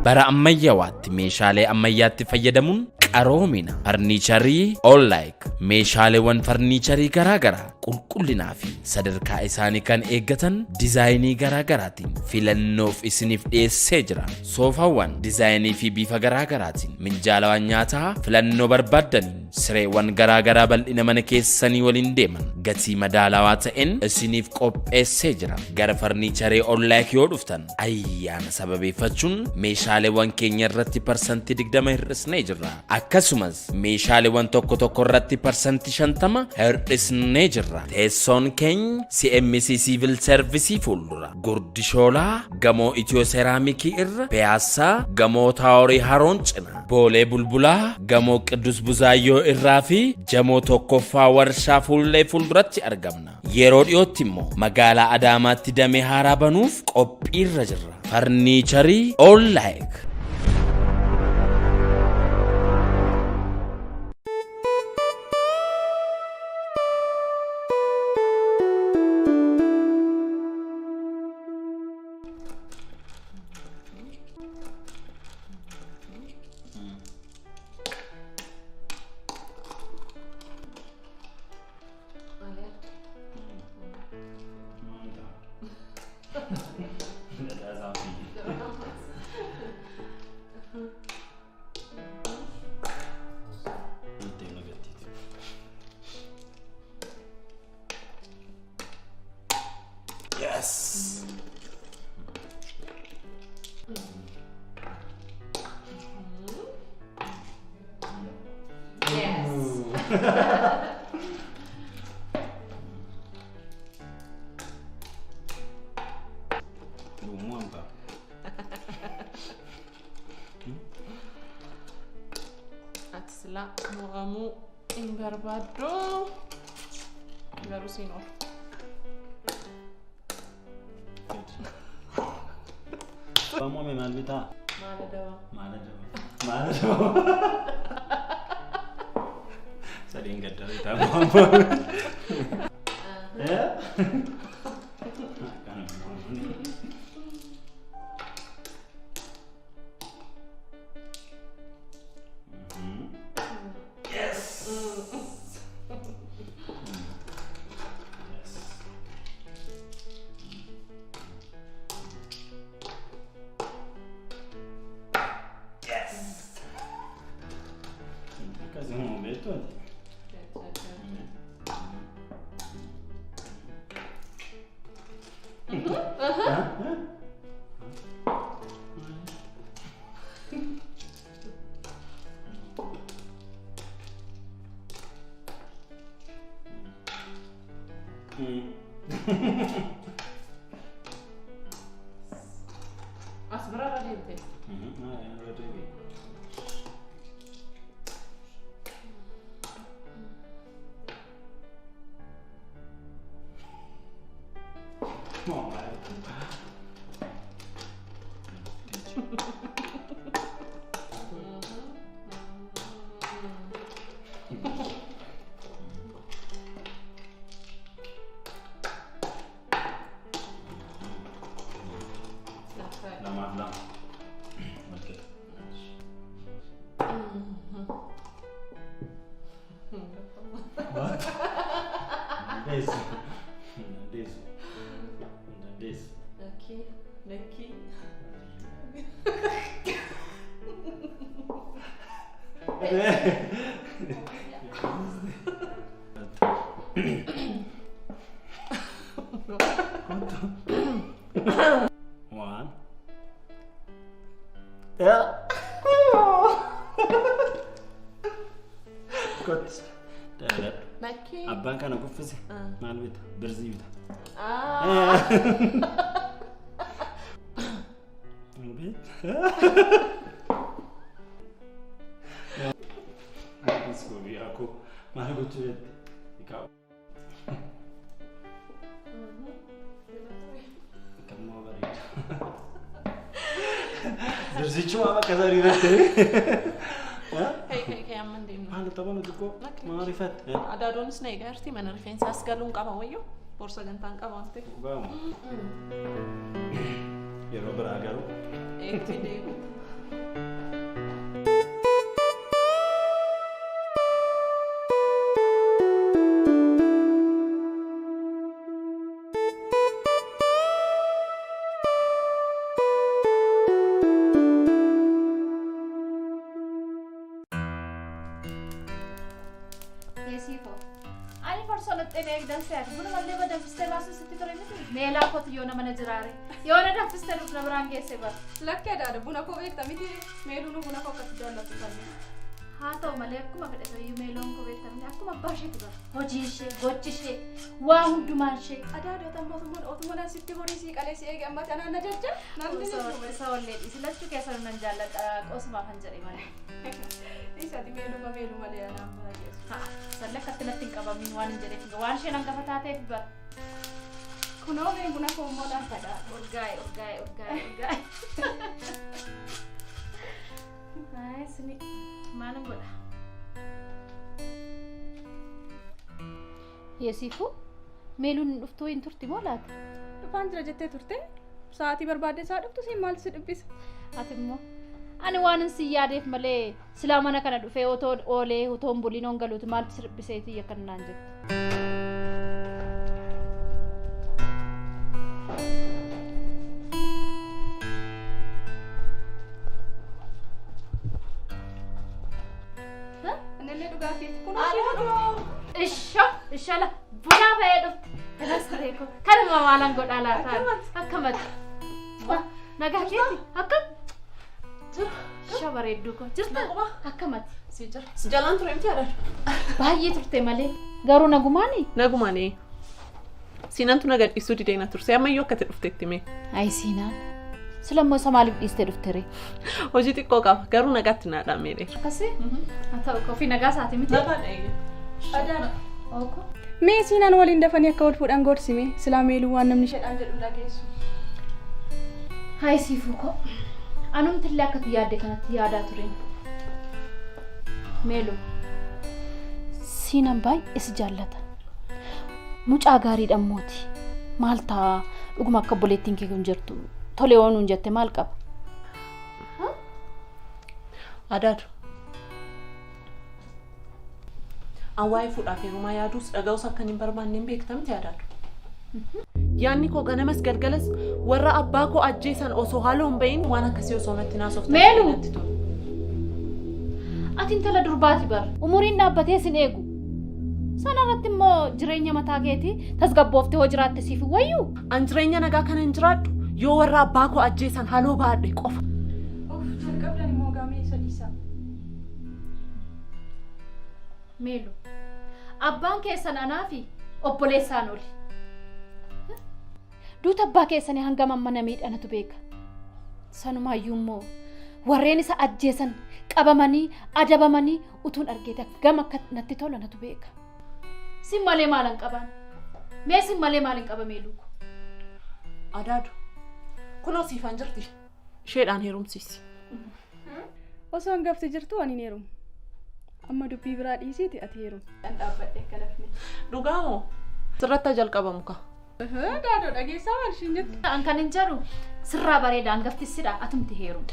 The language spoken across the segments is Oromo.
Bara ammayyawaatti meeshaalee ammayyaatti fayyadamuun qaroomina farniicharii Ollaayik meeshaaleewwan farniicharii garaagaraa qulqullinaa fi sadarkaa isaanii kan eeggatan dizaayinii garaagaraatiin filannoof isiniif dhiyeessee jira. Soofaawwan dizaayinii fi bifa garaagaraatiin minjaalawwan nyaataa filannoo barbaaddaniin sireewwan garaagaraa bal'ina mana keessanii waliin deeman gatii madaalawaa ta'een isiniif qopheessee jira. Gara farniicharii Ollaayik yoo dhuftan ayyaana sababeeffachuun meeshaaleewwan keenya irratti 20% hir'isnee jirra. Akkasumas meeshaaleewwan tokko tokko irratti 50% hir'isnee jirra. Teessoon keenya CMC Civil Service fuuldura Gurdishoolaa gamoo Itiyoo Seeraamikii irra Piyaassaa gamoo Taaworii Haroon cina Boolee Bulbulaa gamoo Qiddus Buzaayyoo irraa fi Jamoo tokkoffaa warshaa fuullee fuulduratti argamna. Yeroo dhiyootti immoo magaalaa Adaamaatti damee haaraa banuuf qophiirra jirra. Farniicharii Ollaayik. Yes! Yes. Umuwamba. Ati silaa mo'amuu hin barbaaddu. Garuu siin oolu. Waamame maal bitaa? Maal adaba? Maal adaba? Maal adaba? Sadiin gadda bitaa waamame. Yes! Yes. Yes! Akkasuma beektu ati. As bira irra deemte. Lamaaf lama. Walqixa. What? Dandeessu. Dandeessu. Dandeessu. Lakkii. Lakkii. One. Kottu. Daladhu. Lakkii. Abbaan kana kuffise maal bita? Birzii bita. Ah. Akkas gobiyyaa koo maal gochuu jette? Egaa Kammoo bareeda. Birzichuma bakka isaa rifatte. Ka'e ka'e ka'e amma hin deemnu. Maal tapha nuti koo maal rifatte? Adaadoonis na egaa jirti mana rifeensaas galuun qaba wayyoo boorsa gantaan qaba waan ta'eef. Dhugaamu. Yeroo biraa garuu Eetti deemu. Yeesiifoo. Ani farsoo laxxee eegdan se'ati. Buna mallee badanfistee baasuu sitti ture miti. Meelaa kootu yoona mana jiraare. Yoona danfistee nuuf na biraan geesse bara. Lakkee adaada buna koo beekta miti meeluun buna koo akkatti jaallattu sallee. Haa ta'u malee akkuma fedhe iyyuu meeloon koo beektamne akkuma abbaa isheeti bara. Hojii ishee, gochi ishee, waa hundumaan ishee. Adaada otuma otuma sitti horii sii qalee si eege amma tanaan na jajja. Namni ni dhume. Isa wallee dhiisi lachuu keessa nan jaalladha qosumaaf kan jedhe malee. Dhiisati meeluma meelu malee anaan baay'eessu. Haa, sallee akkatti natti hin qabamin waan hin jedheef waan isheen hangafa taateef bara. Kunoo mee buna koo immoo laafadha. Urgaa'e, urgaa'e, urgaa'e, urgaa'e. Ay, sini maalan godha? Yeesiifuu meeluun hin dhuftuu hin turti moo laata? Dhufaan jira jettee turte sa'aatii barbaadde isaa dhuftu siin maal si dhibbisa? Ati immoo ani waan hin si yaadeef malee silaa mana kana dhufee otoo oolee otoo hin buliin on galuuti maaltu si dhibbiseetii akka naan jettu. Innillee dhugaa keeti kunoo ishee dhufe. Isho, ishala bunaa ba'ee dhufte. Kanas reeko. Kanuma maalan godhaa laata? Akkamatti. Nagaa keeti? Akkam? Isha bareedduu koo. Jirta? Akkamatti? Si jira. Si jalaan ture miti adaada. Baay'ee turte malee. Garuu nagumaani? Nagumaani. Siinantu na gadhiisuu didee na turse ammayyuu akkati dhuftetti mee. Ayi siinaan. Silammoo isa maaliif dhiistee dhufte ree? Hojii xiqqoo qaba garuu nagaatti naa dhaamee dheera. Akkasii? Haa ta'u kofii nagaa isaati miti? Nagaadha eeyyee. Adaadha. Ooko. Mee siinaan waliin dafanii akka wal fuudhan gorsime silaa meeluu waan namni isheedhaan jedhu dhageessu. Hayi siifuu koo. Anumti illee akkati yaadde kanatti yaadaa tureen. Meelu. Siinaan baay'ee si jaallata. Mucaa gaariidha mooti. Maal ta'a dhuguma akka obboleettiin kee kun jirtu tole yoo nuun jette maal qaba? Adaadu. An waa'ee fuudhaaf heerumaa yaaduus dhaga'uus akka hin barbaanne hin beekta miti adaadu. Yaanni koo ganamas galgalas warra abbaa koo ajjeesan osoo haaloo hin bahin waan akkasii osoo natti naasoftan Meelu! natti tola. Ati intala durbaati bara. Umuriin dhaabbatee sin eegu. Sana irratti immoo jireenya mataa keetii tasgabbooftee hoo jiraatte siif hin wayyuu? An jireenya nagaa kana hin jiraadhu yoo warra abbaa koo ajjeesan haaloo baadhe qofa. Of jalqabdan immoo gaamee isa dhiisaa. Meelu. Abbaan keessan anaa fi obboleessaan oli. Duuta abbaa keessanii hangam amma na miidhanatu beeka. Sanumaayyuu immoo warreen isa ajjeesan qabamanii adabamanii utuun argeete hangam akka natti tola natu beeka. Sin malee maal hin qaban? Mee sin malee maal hin qaba meeluu? Adaadu. Kunoo siifan jirti. Isheedhaan heerumsiisi. Osoo hangafti jirtu ani hin heerumu. Amma dubbii biraa dhiisiiti ati heerumu. Kan dhaabbadhe akka lafne. Dhugaa moo? Sirratti jalqabamu ka. Daadoo dhageessaa maal ishiin jettu? An kan hin jedhu sirraa bareeda hangafti sidha atumti heerumu.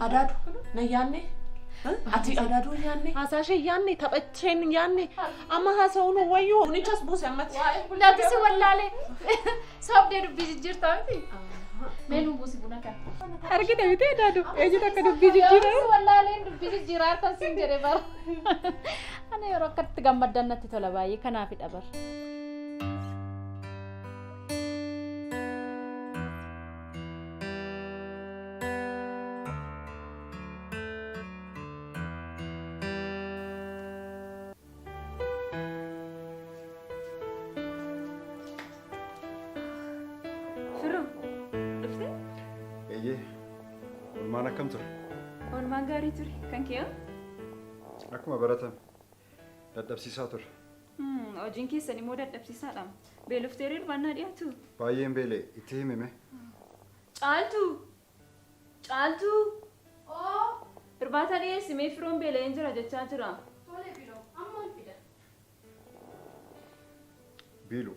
Adaadu na yaanne? Ati adaaduu hin yaanne? Haasaa ishee hin yaanne? Tapha isheen hin yaanne? Amma haasa'uun wayyuu bunichas buuse ammatti. Laati si wallaalee sobdee dubbii jijjiirtaa miti? Mee nuu buusi buna kana. Argite miti daadoo eenyutu akka dubbii jijjiira? Si wallaaleen dubbii jijjiiraa harkan siin jedhe bara. Ana yeroo akkatti gammaddan natti tola baay'ee kanaafidha bara. Firoo, dhuftee? Eeyyee, oolmaan akkam ture? Oolmaan gaarii ture. Kan kee hoo? Akkuma baratame dadhabsiisaa ture. Hojiin keessan immoo dadhabsiisaadha. Beeloftee hirmaannaa dhiyaatu. Baay'een beelee itti himime. Caaltuu! Caaltuu! Irbaata dhiyeessi mee firoon beela'een jira jechaa jira. Tole biroo, ammaan fida. Biilu,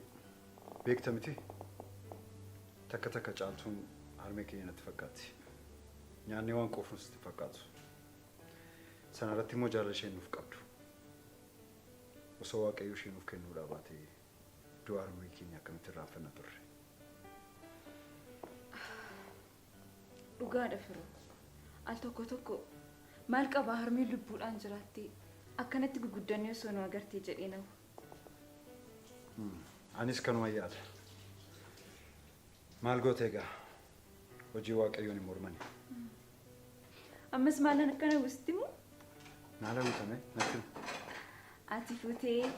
beekta miti? Takka takka caaltuun harmee keenya natti fakkaatti. Nyaanni waan quufnus itti fakkaatu. Sana irratti immoo jaalala isheen nuuf qabdu. Osoo Waaqayyo ishee nuuf kennuudhaa baatee du'a harmee keenya akkamitti irraanfanna turre. Dhugaadha firoo. Al tokko tokko maal qabaa harmeen lubbuudhaan jiraattee akkanatti guguddannee osoo nu agartee jedhee nawu. Anis kanuma yaada. Maal goote egaa? Hojii Waaqayyoon hin mormani. Ammas maalan akkana gusti moo? Maal hawwitame? Natti himi. Ati fuutee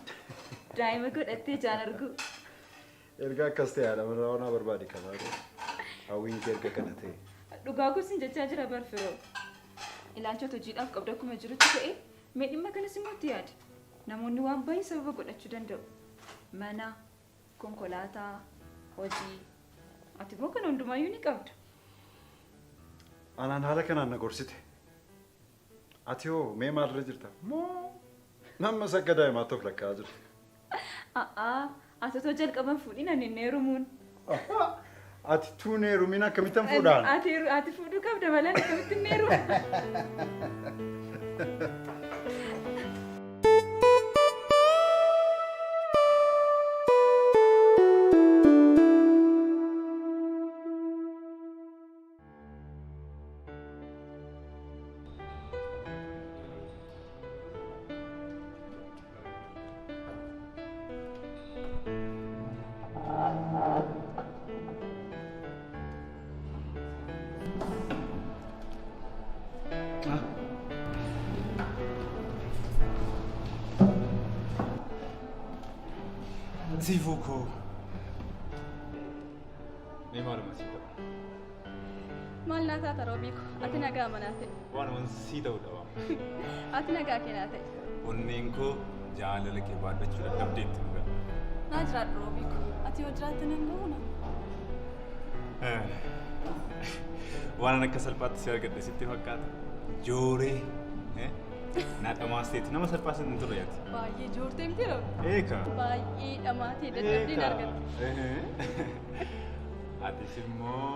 daa'ima godhattee ijaan argu. Erga akkas ta'e haadha warraa onaa barbaadi qabaa. Hawwiin kee erga kana ta'e. Dhugaa koo sin jechaa jira bar firoo. Ilaalcha ati hojiidhaaf qabdu akkuma jirutti ta'ee mee dhimma kanas immoo itti yaadi. Namoonni waan baay'ee sababa godhachuu danda'u. Mana, konkolaataa, hojii. Ati immoo kana hundumaayyuu ni qabda. Anaan haala kanaan na gorsite. Ati hoo mee maalirra jirta? Moo ammas akka daa'imaatti of lakkaa'aa jirta? A'aa, ati otoo jalqaba hin fuudhin ani hin heerumuun. Ati tuun heerumin akkamittan fuudhaan? Ati ati fuudhuu qabda malee ani akkamitti hin heerumu? Siifuu koo. Mee maaluma sii ta'u? Maal naa taata Roobii ko? Ati nagaa manaa ta'e. Waanuma sii ta'u dhaba. Ati nagaa kee naa ta'e. Onneen koo jaalala kee baadhachuu dadhabdeetti dhugaa. Naa jiraadhu Roobii ko. Ati yoo jiraatte nan gahu na. Waan akka salphaatti si argadhe sitti fakkaata. Jooree na dhamaasteetti nama salphaa sin hin turre ati. Baay'ee joortee miti Roobii. Eeka. Baay'ee dhamaatee dadhabdee na argatte. Atis immoo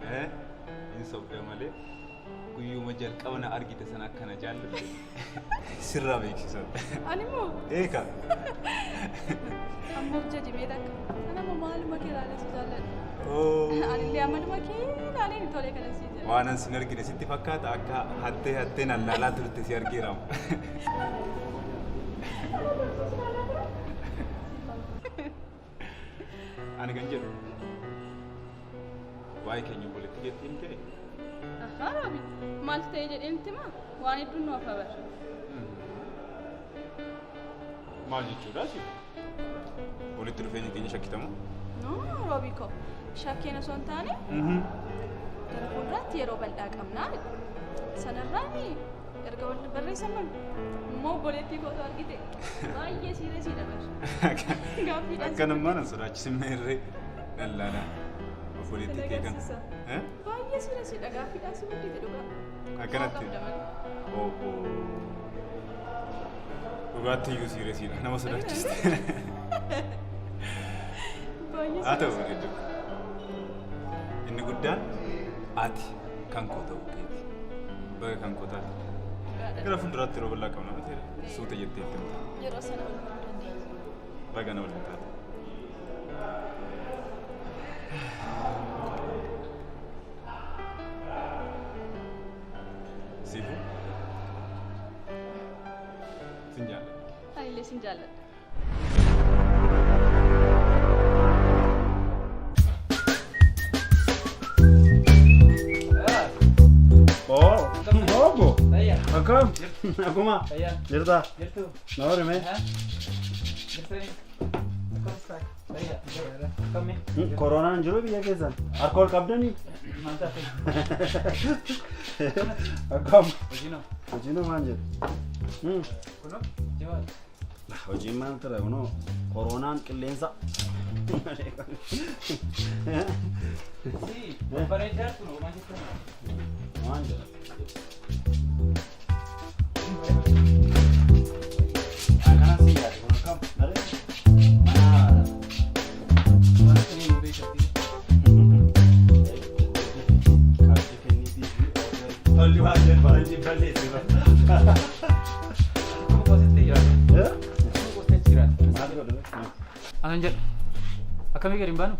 hin sobda malee guyyuma jalqaba na argite sana akka na jaallatte sirraa beeksisan. Ani immoo Eeka. amma of jajimee takka. Ana immoo maaluma kee ilaalee si jaalladha. Anillee amaluma kee ilaalee tolee kana si jaalladha. Waan an sin argine sitti fakkaata akka hattee hattee na laalaa turte si argeera. Ani kan jedhu waa'ee keenya obboleettii keetti himtee? Ahaa Roobi, maaltu ta'e jedhee nutti himaa? Waan hedduun nu hafa bar. Maal jechuudha si? Walitti dhufeenya keenya shakkitamu? No Roobi koo, shakkeen osoo hin taane gara fuulduraatti yeroo bal'aa qabnaa. Sanarraan erga wal barreessan immoo obboleettii kootu argite baay'ee siiresiidha bar. Gaaffiidhaan si Akkanummaan an sodaachisin meerree dallaalaa obboleettii kee kan. agarsiisa. Baay'ee siiresiidha gaaffiidhaan si guddite dhugaa. Akkanatti. Qabda malee. Obbo. Dhugaatti iyyuu siiresiidha nama sodaachiste. Baay'ee Haa ta'u siiresiidha. bareedu. Inni guddaan ati kan koo ta'uu keeti. Baga kan koo taate. Gara fuulduraatti yeroo bal'aa qabna miti suuta jettee itti himta. Yeroo sana wal baruu dandeenya. Baga na waliin taate. Siifuu. Sin jaalladha. Anillee sin jaalladha. Oh, obbo. Akkam? Akkuma? Jirta? Noori mee? Koronaan jiru biyya keessan? Harka ol qabdanii? Akkam? Hojiin maal jedhu? Hojiin maal ture kunoo koronaan qilleensa. Maal jedha? Akkana si yaade kun akkam? Bareeda. Mana haaraadha. Qabdi kenniitii fi tolli waan jedhu faranjii balleessi. Maal godhu? Anan jedha. Akkamii gadi hin baanu?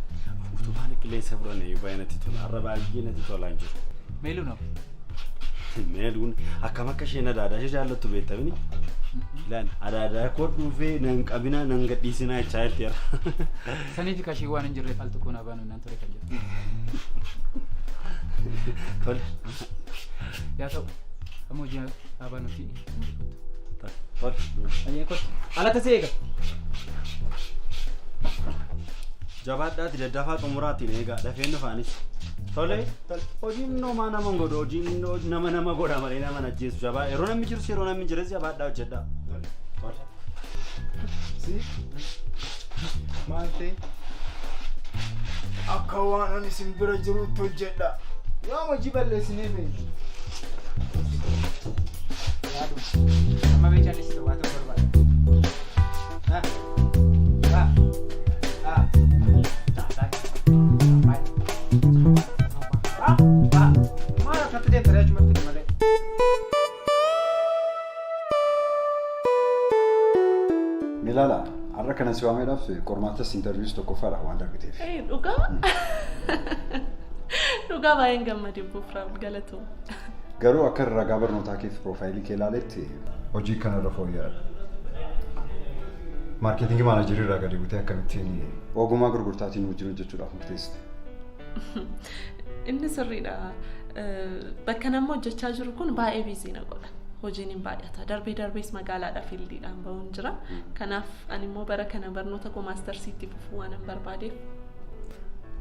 Utubaan qilleensa fudhanne baay'ee natti tola. Har'a baay'ee natti tolaa hin jiru. Meeluu naaf. Meeluun akkam akka isheen adaadhaa ishee jaallattu beektamini. Ilaali adaadaa koo dhufee nan qabinaa nan gadhiisinaa jechaa jirti har'a. Saniif kashii waan hin jirreef al tokko naa baanu naan ture kan jedhu. Tole. Yaa ta'u amma hojii haa baanuti. Tole. Ayyee kottu. Alatti si eega. Jabaadhaati daddafaa xumuraatiin eegaa dafeen dhufaanis. Tole. Hojiin nomaa nama hin godhu hojiin nama nama godha malee nama hin ajjeesu jabaa yeroo namni jirus yeroo namni hin jirres jabaadhaa hojjedhaa. Tole. Si? Maal ta'e? Akka waan ani isin bira jirutti hojjedha. Yoom hojii balleessinee beekna? Amma mee callisite waa ta'uu barbaada. Ha? Ha? Ha? Ha? Ha? Maal akkatti deemta achumatti malee? Milaala, har'a kanan si waameedhaaf qormaatas interviews tokkoffaadha waan darbiteef. Ee, dhugaa? Dhugaa baay'een gammade obbo Firaa'ol galatoom. Garuu akka ragaa barnootaa keef piroofaayilii kee ilaaletti hojii kanarra fooyya'aadha. Marketing manager irraa gadi buutee akkamittiin ogummaa gurgurtaatiin wajjin hojjechuudhaaf murteessite? Inni sirriidha. Bakka nama hojjechaa jiru kun baay'ee busy na godha. Hojiin hin baay'ata. Darbee darbees magaalaadha fieldiidhaan bahuun jira. Kanaaf ani immoo bara kana barnoota koo mastersiitti fufuu waan hin barbaadeef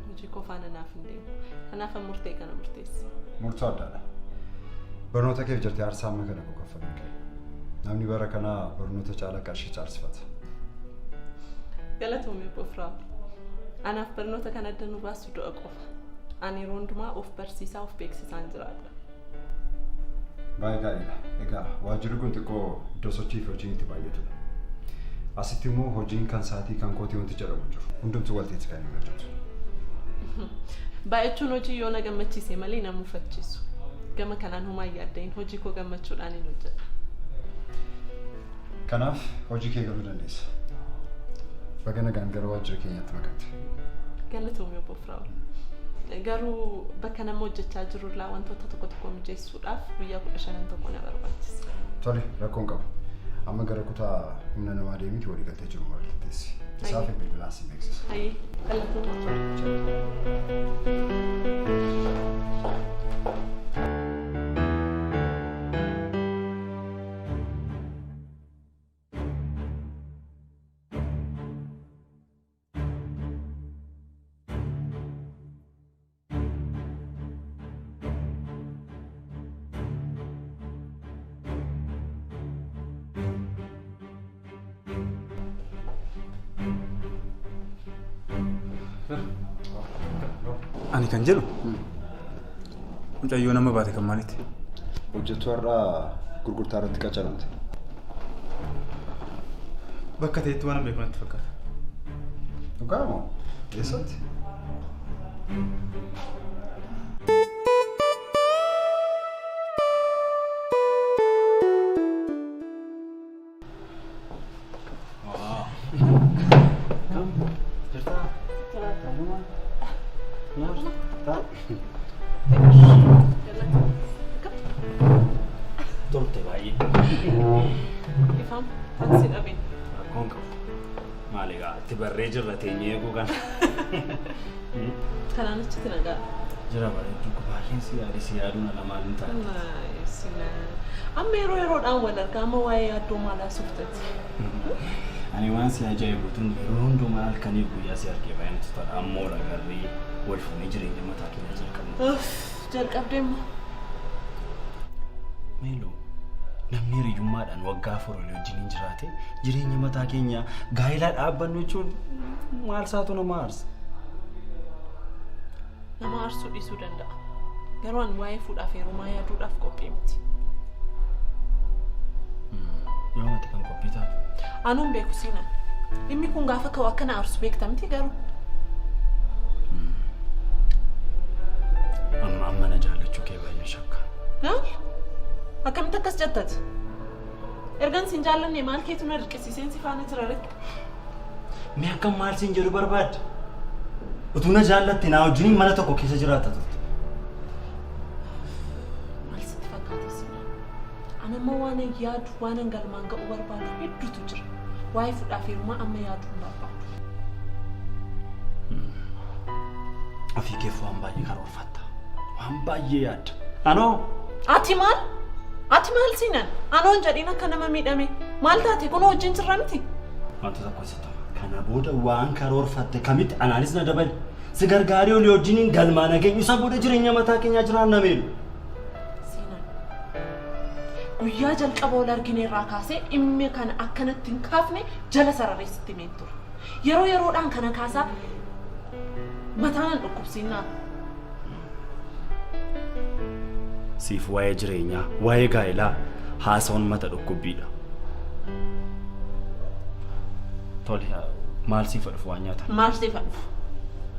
hojii koo faana naaf hin deemu. Kanaaf an murtee kana murteesse. Murtoo addaadha. Barnoota keef jettee aarsaa amma kana koo kaffaluun kee. Namni bara kanaa barnoota caalaa qarshii caalsifata. Galatoomii obbo Firaa'ol. Anaaf barnoota kan adda nu baasu du'a qofa. Ani yeroo hundumaa of barsiisaa of beeksisaan jiraadha. Baay'ee gaariidha. Egaa waajjirri kun xiqqoo iddoo sochii fi hojiin itti baay'atudha. Asitti immoo hojiin kan sa'aatii kan kootii wanti jedhamu hin jiru. Hundumtuu walteetti kan inni hojjetu. Baay'achuun hojii yoo na gammachiise malee na mufachiisu. Gama kanaan homaa hin yaadda'in hojii koo gammachuudhaan hin hojjedha. Kanaaf hojii kee galuu dandeessa. Baga nagaan gara waajjira keenyaatti makamte. Galatoomii obbo Firaa'ol. Garuu bakka nama hojjechaa jirurraa wantoota tokko tokko mijeessuudhaaf guyyaa 15 tokko na barbaachisa. Tole, rakkoon qabu. Amma gara kutaa humna namaa deemiti walii galtee jiru mallatteessi. Isaaf bilbilaan si beeksisa. Hayyee, galatooma. Ani kan jedhu mucayyoo nama baate kan maaliiti? Hojjettuu har'aa gurgurtaa irratti qacaramte. Bakka ta'etti waan beeku natti fakkaata. Dhugaa moo? Eessatti? Tolte baay'ee. Ifam, taaksii dhabeen. Rakkoon qabu. Maal egaa itti barree jirra teenyee eeguu kana. Kanaan achitti nagaa. Jira bareedduu baay'een si yaade si yaaduun ala maal hin taane. Amma yeroo yeroodhaan wal argaa amma waa'ee yaaddoo maal haasoftetti? Ani waan si ajaa'ibu tun yeroo hundumaa halkaniif guyyaa si argee baay'ee natti tola. Ammoo agarree wal fuunee jireenya mataa keenya jalqabna. Jalqabdee immoo. Meeloo namni hiriyyummaadhaan waggaa 4 olii wajjin hin jiraate jireenya mataa keenya gaa'elaa dhaabbannu jechuun maal saatu nama aarsa. Nama aarsuu dhiisuu danda'a. Garuu ani waa'ee fuudhaaf heerumaa yaaduudhaaf qophii miti. Yoom ati kan qophii taatu? Anuun beeku siinaa. Dhimmi kun gaafa ka'u akka na aarsu beekta miti garuu. Amma amma na jaallachuu kee baay'een shakka. Maal? Akkamitti akkas jettati? Ergan sin jaallanne maal keetu na dirqisiiseen si faana jira ree? Mee akkam maal siin jedhu barbaadde? Utuu na jaallatte naa wajjiniin mana tokko keessa jiraatta turte. Maal sitti fakkaata siinaa? Ani amma waan yaadu waan galmaan ga'u barbaadu hedduutu jira. Waa'ee fuudhaaf heerumaa amma yaaduu hin barbaadu. Ofii keef waan baay'ee karoorfatta. Waan baay'ee yaadda. Anoo Ati maal? Ati maal siinan? Anoo hin jedhiin akka nama miidhame. Maal taate kun wajjin jirra miti? Wanta tokko sitti hima. Kana booda waan karoorfatte kamitti anaanis na dabali. Si gargaaree olii wajjiniin galmaa nageenyu isa booda jireenya mataa keenyaa jiraanna meelu. Siinan. Guyyaa jalqaba wal argine irraa kaasee dhimmi kana akkanatti hin kaafne jala sarareessitti himeen ture. Yeroo yeroodhaan kana kaasaa mataa nan dhukkubsinnaa. Siif waa'ee jireenyaa, waa'ee gaa'elaa haasa'uun mata dhukkubbiidha. Tole, maal siif dhufu waan nyaatan? Maal siif dhufu?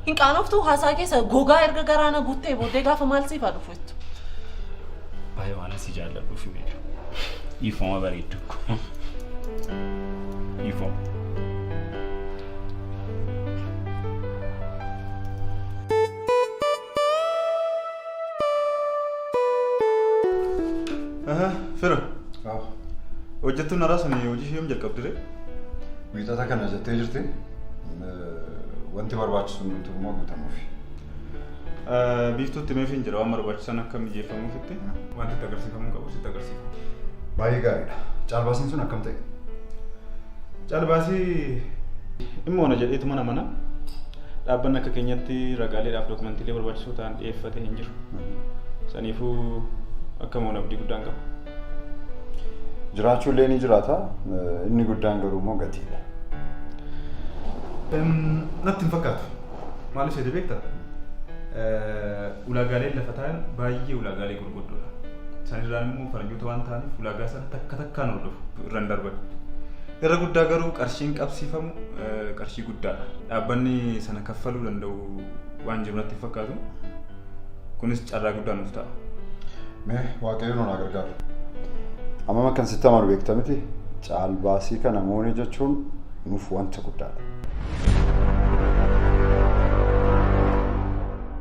Hin qaanoftuu haasaa keessa gogaa erga garaana guuttee booddee gaafa maal siif dhufu jettu? Baay'ee waan asi jaalladhuuf meedu. Dhiifama bareeddu. Dhiifama. Fira. Hojjettuun haaraa sun hojii ishee yoom jalqabdi ree? Wiixata kana jettee jirti. Wanti barbaachisu hundumtuu immoo guutamuufi. Biiftuutti meef hin jira waan barbaachisan akka mijeeffamuufitti wanti itti agarsiifamuu qabu sitti agarsiifa. Baay'ee gaariidha. Caalbaasiin sun akkam ta'e? Caalbaasii dhimma ona jedheetu mana mana dhaabbanni akka keenyatti ragaaleedhaaf dookumantiilee barbaachisoo ta'an dhiyeeffatee hin jiru. Saniifuu akka moona abdii guddaan qaba. Jiraachuu illee ni jiraata. Inni guddaan garuu immoo gatiidha. Natti hin fakkaatu. Maal isheeti beektaa? Ulaagaaleen lafa taa'an baay'ee ulaagaalee gurguddoodha. Sanirraan immoo faranjoota waan ta'aniif ulaagaa sana takka takkaan hordofu irra hin darban. Irra guddaa garuu qarshiin qabsiifamu qarshii guddaadha. Dhaabbanni sana kaffaluu danda'u waan jiru natti hin fakkaatu. Kunis carraa guddaa nuuf ta'a. Mee Waaqayyo nu haa gargaaru. Amma akkan sitti amanu beekta miti caalbaasii kana moonee jechuun nuuf wanta guddaadha.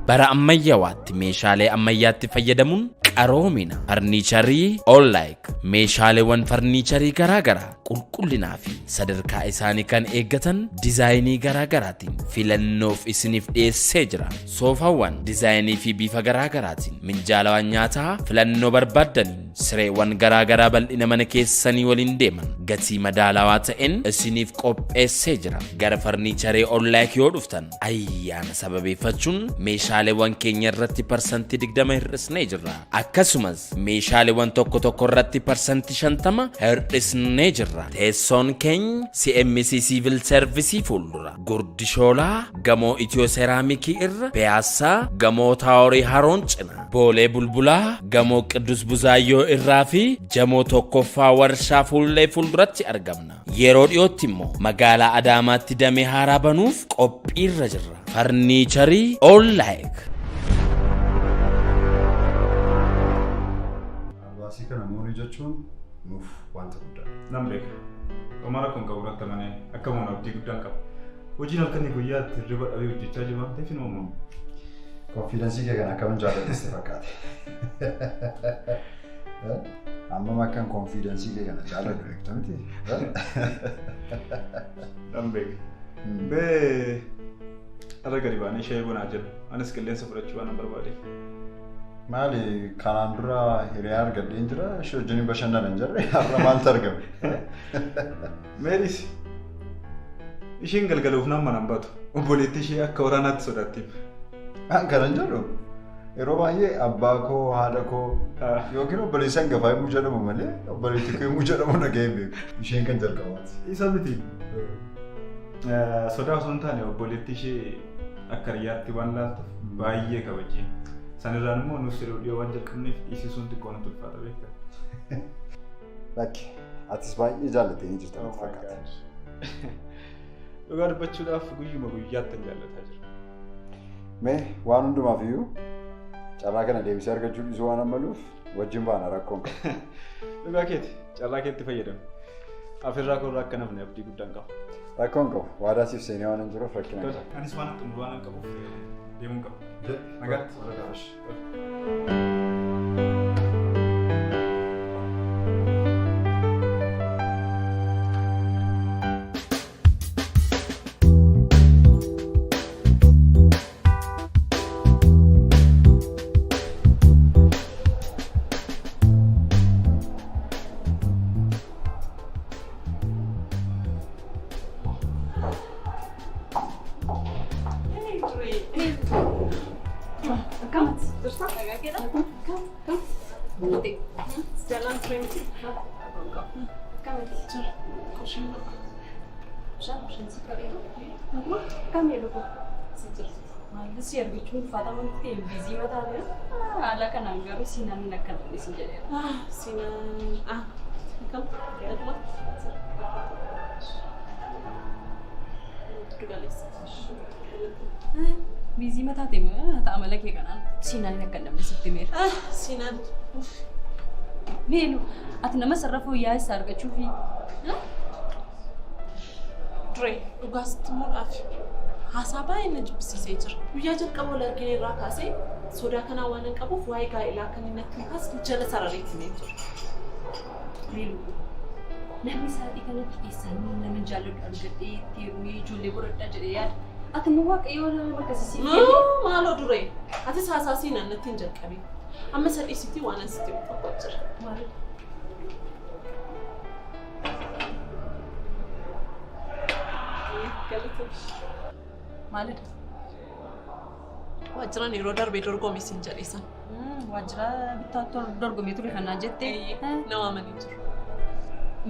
Bara ammayyawaatti meeshaalee ammayyaatti fayyadamuun qaroomina farniicharii Onlaayik meeshaaleewwan farniicharii garaagaraa qulqullinaa fi sadarkaa isaanii kan eeggatan dizaayinii garaagaraatiin filannoof isiniif dhiyeessee jira. Soofaawwan dizaayinii fi bifa garaagaraatiin minjaalawwan nyaataa filannoo barbaaddaniin sireewwan garaagaraa bal'ina mana keessanii waliin deeman gatii madaalawaa ta'een isiniif qopheessee jira. Gara farniicharii Onlaayik yoo dhuftan ayyaana sababeeffachuun meeshaaleewwan keenya irratti 20% hir'isnee jirra. Akkasumas meeshaaleewwan tokko tokko irratti 50% hir'isnee jirra. Teessoon keenya CMC Civil Service fuuldura Gurdishoolaa gamoo Itiyoo Seeraamikii irra Piyaassaa gamoo Taaworii Haroon cina Boolee Bulbulaa gamoo Qiddus Buzaayyoo irraa fi Jamoo tokkoffaa warshaa fuullee fuulduratti argamna. Yeroo dhiyootti immoo magaalaa Adaamaatti damee haaraa banuuf qophiirra jirra. Farniicharii Onlaayik. Caalbaasii kana moonee jechuun nuuf wanta guddaadha. Nan beeka. Homaa rakkoon qabu irratti amanee akka moona abdii guddaan qaba. Hojiin halkanii guyyaatti hirriba dhabee hojjechaa jiru waan ta'eef hin uumamu. Konfiidensii kee kana akkamiin jaalladhu sitti fakkaate? Hammam akkan konfiidensii kee kana jaalladhu beekta miti? Nan beeka. Bee irra gadi baanee shaayii bunaa jiru. Anis qilleensa fudhachuu waan barbaadeef. Maali kanaan dura hiriyaa argadheen jira ishee wajjin bashannana hin jirre har'a maaltu argame? Meeris isheen galgaluuf nama nan baatu obboleettii ishee akka waraanaatti sodaattiif. An kanan jedhu yeroo baay'ee abbaa koo haadha koo yookiin obboleessa hangafaa yommuu jedhamu malee obboleettii koo yommuu jedhamu dhaga'ee hin beeku. Isheen kan jalqabaati. Isa miti. Sodaa osoo hin taane obboleettii ishee akka hiriyaatti waan laaltuuf baay'ee kabajji. Sanirraan immoo nuuf yeroo dhiyoo waan jalqabneef dhiisisuun xiqqoo nutti ulfaata beekta. Lakki atis baay'ee jaallattee ni jirta natti fakkaata. Dhugaa dubbachuudhaaf guyyuma guyyaatti jaallataa jira. Mee waan hundumaaf iyyuu carraa kana deebisee argachuu dhiisuu waan ammaluuf wajjin baana rakkoon qabu. Dhugaa keeti carraa keetti fayyadame. Afirraa koorraa akka nafne abdii guddaan qaba. Rakkoon qabu waadaa siif seenee waan hin jiruuf rakkina qaba. Anis waan xumuru waan qabuuf deemuun qaba. Nagaatti. Jirta? Nagaa keedha? Kam? Kam? Jalaan ture miti? Akkamitti? Jira. Qoshiin bakka. Bishaan bishaan si qabeetu. Kam yeroo si jira. Maalli si argachuun ulfaata wanti ta'eef biizii mataa bira. Haala kanaan garuu siinaan akka namni si jedheera. Siinaan. Akkam? Dhaguma? Giddu galeessa. Biizii mataa ta'e ta'a mala kee kanaan siinaan akka namni sitti meera. Siinaan. Meelu ati nama sarara fooyya'aa isaa argachuufi. Duree dhugaasitti muudhaaf haasaa baay'ee na jibbisiisee jira. Guyyaa jalqaba wal argine irraa kaasee sodaa kanaa waan hin qabuuf waa'ee gaa'elaa kan inni natti kaasne jala sarareetti mee jira. Meelu namni sa'aatii kanatti eessaan nama jaalladhu argadhee itti heerumee ijoollee godhadhaa jedhee yaada. Ati immoo waaqayyo nama akkasii siif kenne. Maaloo duree atis haasaa siinaan natti hin jalqabin. Amma sadhiisitti waan asitti tokko jira. Maalidha? Maalidha? Waajjiraan yeroo darbee dorgome siin jedhesan. Waajjira bittaa dorgomee ture kanaa jettee. Na waamanii jiru.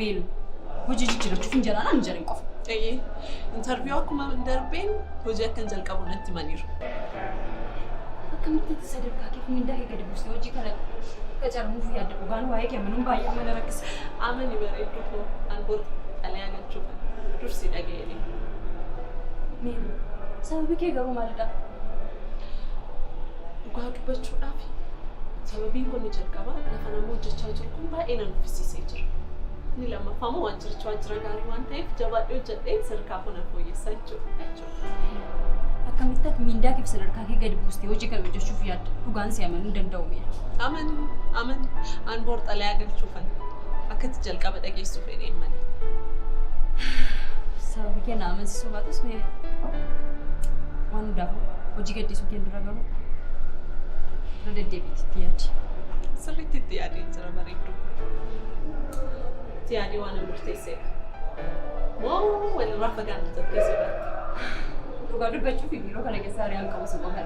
Meelu hojii jijjiirrachuuf hin jedhaan ani jedhan qofa. Intarviyuu akkuma darbeen hojii akkan jalqabu natti himaniiru. Akkamitti sadarkaa kee mindaa kee gadi buustee hojii kana qacaramuuf yaadda dhugaan waa'ee kee amanuun baay'ee mana rakkisa. Amani bareedduu koo an bor xalayaa galchuufan dursi dhaga'ee. Meelu sababi kee garuu maalidha? Dhugaa dubbachuudhaaf sababiin kun ni jalqaba lafa nama hojjechaa jiru kun baay'ee na nuffisiisee jira. Inni lammaffaa immoo waajjirichi waajjira gaarii waan ta'eef jabaadhee hojjedhee sadarkaa koo nan fooyyessaa jechuudha. Akkamitti ati mindaa kee fi sadarkaa kee gadi buustee hojii kana hojjechuuf yaadda dhugaan si amanuu hin danda'u miidha. Amani amani an bor xalayaa galchuufan akkatti jalqaba dhageessuu fedheen malee. Sababi kee na amansiisuu baatus mee waan hundaafuu hojii gaddisuu kee dura garuu irra deddeebiitti itti yaadi. Sirriitti itti yaadee jira bareedduu. Itti yaadee waan murteesseedha. Moo walirraa fagaanna jettee sodaatte? Dhugaa dubbachuuf biiroo kana keessa hiriyaan qabu si qofa.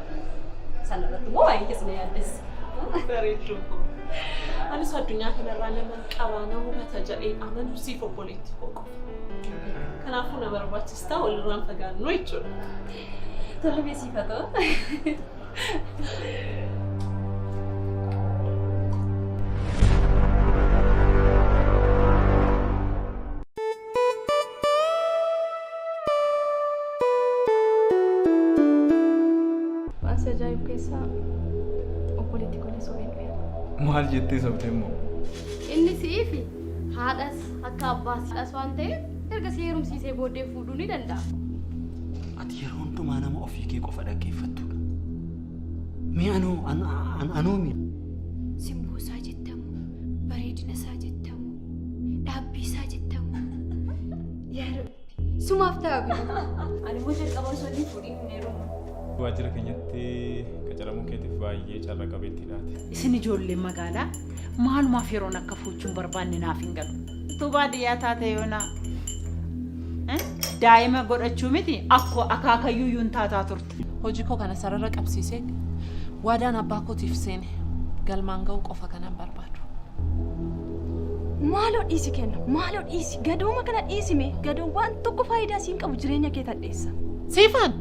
Sana irratti immoo waa'ee keessa na yaaddessa. Bareedduu koo. Anis addunyaa kanarraa nama qabaa na hubata jedhee amanuu siif obboleetti koo qofa. Kanaafuu na barbaachistaa walirraan fagaannu jechuudha. Tole beesiif haa ta'u. Waan si ajaa'ibu keessaa obboleetti kolee sobeen dhufe. Maal jettee sobde immoo? Inni si'iifi haadhas akka abbaas waan ta'eef erga si heerumsiisee booddee fuudhuu ni danda'a. Ati yeroo hundumaa nama ofii kee qofa dhaggeeffattudha. Mee anoo anoo mi? Simboo isaa jettamu, bareedina isaa jettamu, dhaabbii isaa jettamu. Yaa Rabbi, sumaaf ta'a bilu. Ani immoo jalqaba osoo inni fuudhiin hin heerumu. Waajjira keenyatti qacaramuu keetiif baay'ee carra qabeettiidhaati. Isin ijoolleen magaalaa maalumaaf yeroon akka fuuchuun barbaanne naaf hin galu. Utuu baadiyyaa taate yoona daa'ima godhachuu miti akkoo akaakayyuu iyyuu hin taataa turte. Hojii koo kana sarara qabsiisee waadaan abbaa kootiif seene galmaan ga'uu qofa kanan barbaadu. Maaloo dhiisi kenna, maaloo dhiisi, gadooma kana dhiisi mee, gadoon waan tokko faayidaa siin qabu jireenya kee tadheessa. Siifan!